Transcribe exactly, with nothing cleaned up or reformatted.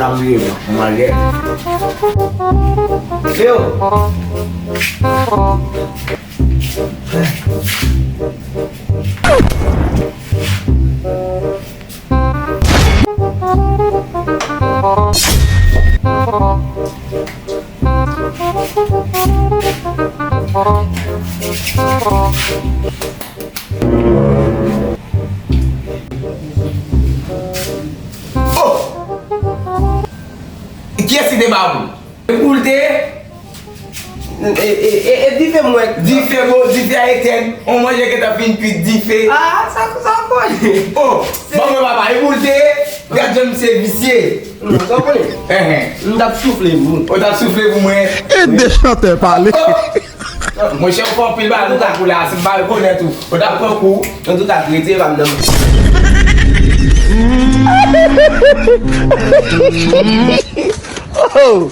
Sa m vle, m ale. Yo. Oh! Kiyès ki te ba ou? Epi w te? E, e, e, e dife m wè. Dife bon, dife a etèn. On manje gentan fin kuit, dife. Ah, sa, sa bon. Oh, bon, mwen papa, epi w te? Gad jan misye visye. Non, sa w konnen? Ehe. M t ap soufle pou ou. Ou t ap soufle pou mwen? E de chantè pale. Oh! Monchè, ou fè anpil bagay nan kou la, si m pa rekonèt ou, ou t ap pran kou. Antouka, rete pa m nan. Oh!